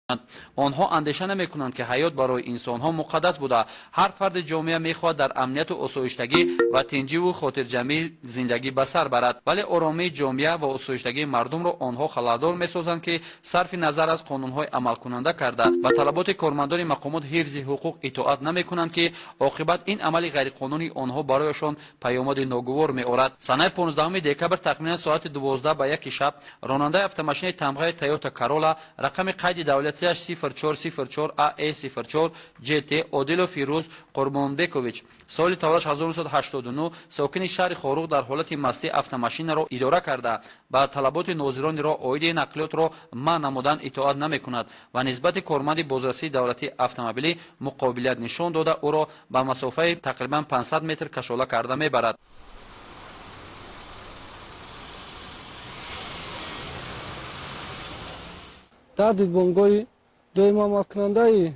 Онҳо андеша намекунанд, ки ҳаёт барои инсонҳо муқаддас буда, ҳар фарди ҷомеа мехоҳад дар амнияту осоиштагӣ ва тинҷиву хотирҷамъӣ зиндагӣ ба сар барад, вале оромии ҷомеа ва осоиштагии мардумро онҳо халалдор месозанд, ки сарфи назар аз қонунҳои амалкунанда карда ба талаботи кормандони мақомот ҳифзи ҳуқуқ итоат намекунанд, ки оқибат ин амали ғайриқонунии онҳо барояшон паёмади ногувор меорад. Санаи 15 декабр тахминан соати 11:48 шаб ронандаи автомошинаи тамғаи Тойота Карола рақами қайди давлатияш 0404 АЭ 04 ГТ Одилов Фирӯз Қурбонбекович, соли таваллудаш 1989, сокини шаҳри Хоруғ, дар ҳолати мастӣ автомошинаро идора карда, ба талаботи нозирони роҳ оиди нақлиётро манъ намудан итоат намекунад ва нисбати корманди бозрасии давлатии автомобилӣ муқобилият нишон дода, ӯро ба масофаи тақрибан 500 метр кашола карда мебарад. Дар дидбонгоҳи доимоамалкунандаи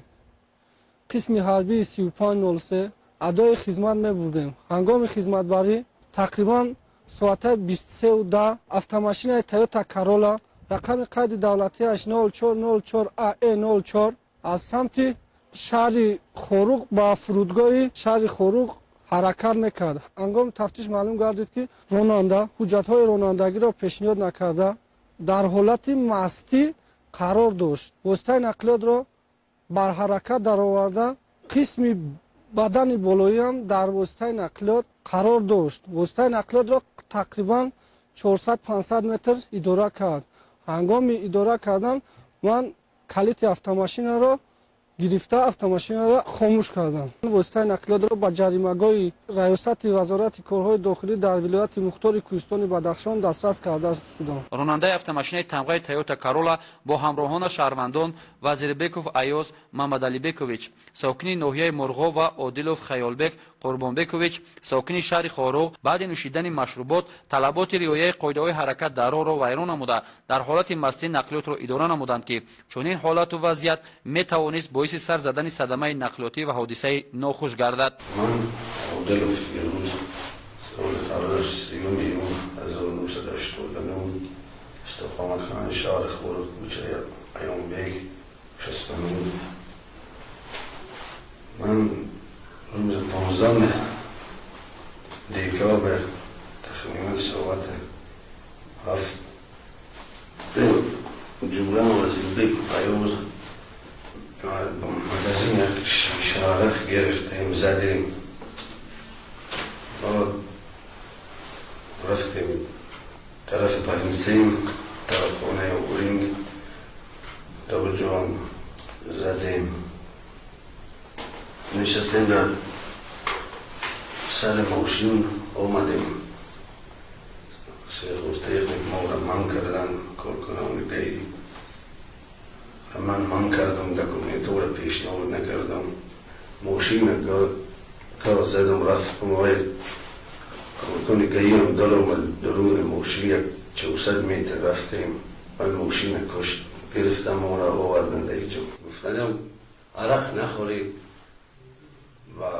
қисми ҳарбии 3503 адои хизмат мебурдем. Ҳангоми хизматбарӣ тақрибан соатаи 23:10 автомошинаи Тойота Карола рақами қайди давлатиаш 0404 АЭ 04 аз самти шаҳри Хоруғ ба фурудгоҳи шаҳри Хоруғ ҳаракат мекард. Ҳангоми тафтиш маълум гардид, ки ронанда ҳуҷҷатҳои ронандагиро пешниҳод накарда, дар ҳолати мастӣ қарор дошт. Воситаи нақлиётро бар ҳаракат дароварда, қисми бадани болоиам дар воситаи нақлиёт қарор дошт. Воситаи нақлиётро тақрибан 400-500 метр идора кард. Ҳангоми идора кардан ман калити автомошинаро гирифта, автомошинаро хомӯш кардам. Воситаи нақлиётро ба ҷаримагоҳи раёсати Вазорати корҳои дохилӣ дар вилояти мухтори Кӯҳистони Бадахшон дастрас карда шудам. Ронандаи автомошинаи тамғаи Тойота Карола бо ҳамроҳона шаҳрвандон Вазирбеков Аёз Мамадалибекович, сокини ноҳияи Мурғоб, ва Одилов Хаёлбек Қурбонбекович, сокини шаҳри Хоруғ, баъди нӯшидани машрубот талаботи риояи қоидаҳои ҳаракат дар роҳро вайрон намуда, дар ҳолати мастӣ нақлиётро идора намуданд, ки чунин ҳолату вазъият метавонист боиси сар задани садамаи нақлиётӣ ва ҳодисаи нохуш гардад. Ман Одилов Фирӯз, соли таваллудаш 3 июн 1989, истиқоматкунандаи шаҳри Хоруғ, кӯчаи Аёнбек 69. Ман рӯзи 15 декабр тахминан соати 7 ҷумла Вазирбек Аёз ба магазин як шиша гирифтем, задем, баъд рафтем тарафи больницаем, тарафхонаи Уринг, даоҷоам задем, нишастем дар сари мошин, омадем. Сельхозтехник моро манъ кардан, коркунони ГАИ. Ман манъ кардам, документҳоро пешниҳод накардам. Мошина газ задам, рафтам. Вай коркуни ГАИам даромад даруни мошин, як 400 метр рафтем, вай мошина кушт, гирифтам, моро овардан дар иҷо. Гуфтанам, арақ нахӯред ва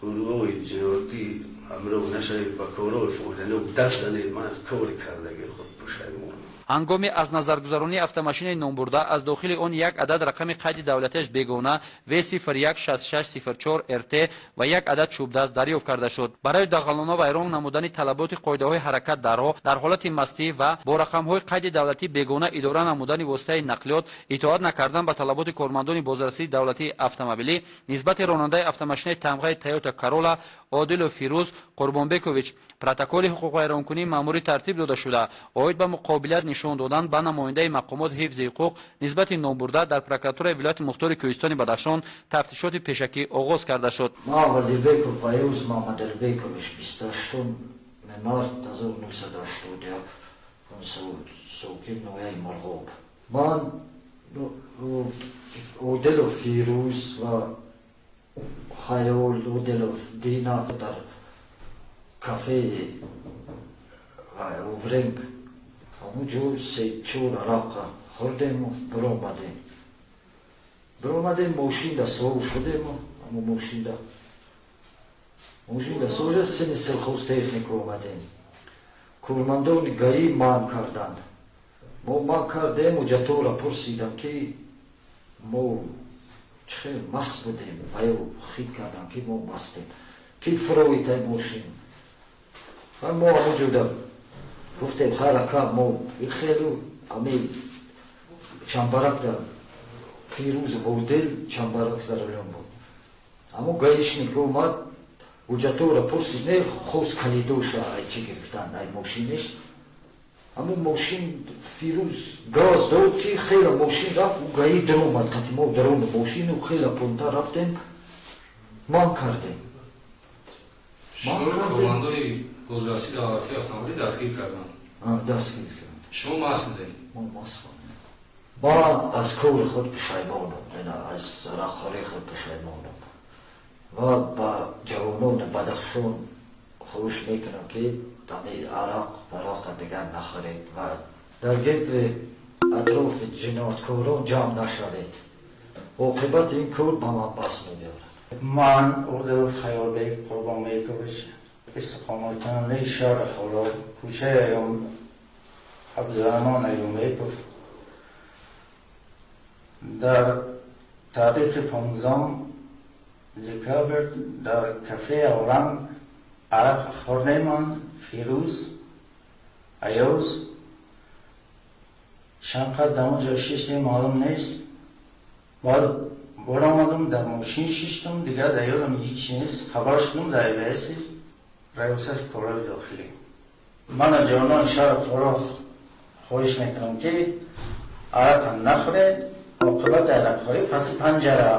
гурӯҳҳои ҷиноятӣ ҳамроҳ нашавед, ба корҳои фоиданок даст занед. Ман аз кори кардагии худ пушаймонам. Ҳангоми аз назаргузаронии автомошинаи номбурда аз дохили он як адад рақами қайди давлатиаш бегона В016604 РТ ва як адад чӯбдаст дарёфт карда шуд. Барои дағалона вайрон намудани талаботи қоидаҳои ҳаракат дар роҳ дар ҳолати мастӣ ва бо рақамҳои қайди давлатӣ бегона идора намудани воситаи нақлиёт, итоат накардан ба талаботи кормандони бозрасии давлатии автомобилӣ нисбати ронандаи автомошинаи тамғаи Тойота Карола Одилов Фирӯз Қурбонбекович протоколи ҳуқуқвайронкунии маъмурӣ тартиб дода шуда, оид ба муқобилият нишон додан ба намояндаи мақомот ҳифзи ҳуқуқ нисбати номбурда дар прокуратураи вилояти мухтори Кӯҳистони Бадахшон тафтишоти пешакӣ оғоз карда шуд. Ман Вазирбеков Аюз Мамадалбекович, 28 март 1981, сокин ноҳияи Мурғоб. Ман Оделов Фирӯз ва Хаёл Оделов Дина дар кафеи Овренг ҳамун ҷо се чор арақа хӯрдему биромадем. Биромадем, мошинда савор шудему, ҳамун мошинда савор шуда, сини Сельхозтехника омадем. Кормандони ГАИ манъ карданд. Мо манъ кардем, ҳуҷҷатҳоро пурсидам, ки Мо хеле маст будем, ваё хит кардам, ки мо мастем, ки фуровитай мошин. Мо ҳамуҷода гуфтем, хайр, ака, мо хелу ами чамбарак да Фирӯз водил, чамбарак за рулём буд. Аммо гаишник омад, ҳуҷҷатҳоро пурсид, не хос калидоша ай чӣ гирифтан, ай мошиниш. Аммо мошин Фирӯз газ дод, ки хела мошин рафт, ӯ гаи даромад қати мо, дарони мошину хела понтар рафтем, ман кардем. Шумо бозрасӣ давлатии автомобилӣ дастгир карданд? Дастгир карданд. Шумо маст будед? Мо маст будем. Ман аз кори худ пушаймонам, аз арақхории худ пушаймонам ва ба ҷавонони Бадахшон хоҳиш мекунам, ки ами арақ бароқа дигар нахӯред ва дар гирди атрофи ҷинояткорон ҷамъ нашавед. Оқибати ин кор ба ман бас мебиёрад. Ман Урдилов Хаёлбек Қурбонбекович, истиқоматкунандаи шаҳри Хоруғ, кӯчаи Абдураҳмон Аюмбеков, дар таърихи 15 декабр дар кафеи Оранг арақ хӯрдем. Фирӯз, Аёз чанд қадр дар он ҷо шиштем, маълум нест. Баъд баромадам, дар мошин шиштам, дигар дар ёдам ҳеҷ нест. Хабар шудам дар ИВС раёсати корҳои дохилӣ. Ман аз ҷавонони шаҳри Хоруғ хоҳиш мекунам, ки арақа нахӯред. Оқибати арақхӯрӣ паси панҷара.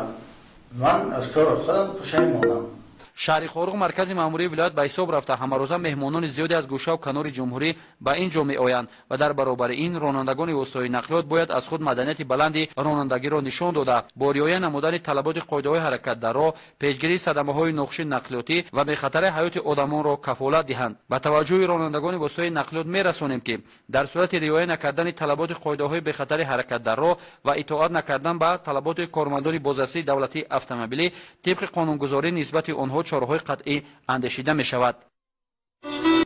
Ман аз кори худам пушаймонам. Шаҳри Хоруғ маркази маъмурии вилоят ба ҳисоб рафта, ҳамарӯза меҳмонони зиёде аз гӯшаву канори ҷумҳурӣ ба ин ҷо меоянд ва дар баробари ин ронандагони воситаҳои нақлиёт бояд аз худ маданияти баланди ронандагиро нишон дода, бо риоя намудани талаботи қоидаҳои ҳаракат дар роҳ пешгирии садамаҳои нохуши нақлиётӣ ва бехатари ҳаёти одамонро кафолат диҳанд. Ба таваҷҷӯҳи ронандагони воситаҳои нақлиёт мерасонем, ки дар сурати риоя накардани талаботи қоидаҳои бехатари ҳаракат дар роҳ ва итоат накардан ба талаботи кормандони бозрасии давлатии автомобилӣ, тибқи қонунгузорӣ нисбати онҳо чораҳои қатъӣ андешида мешавад.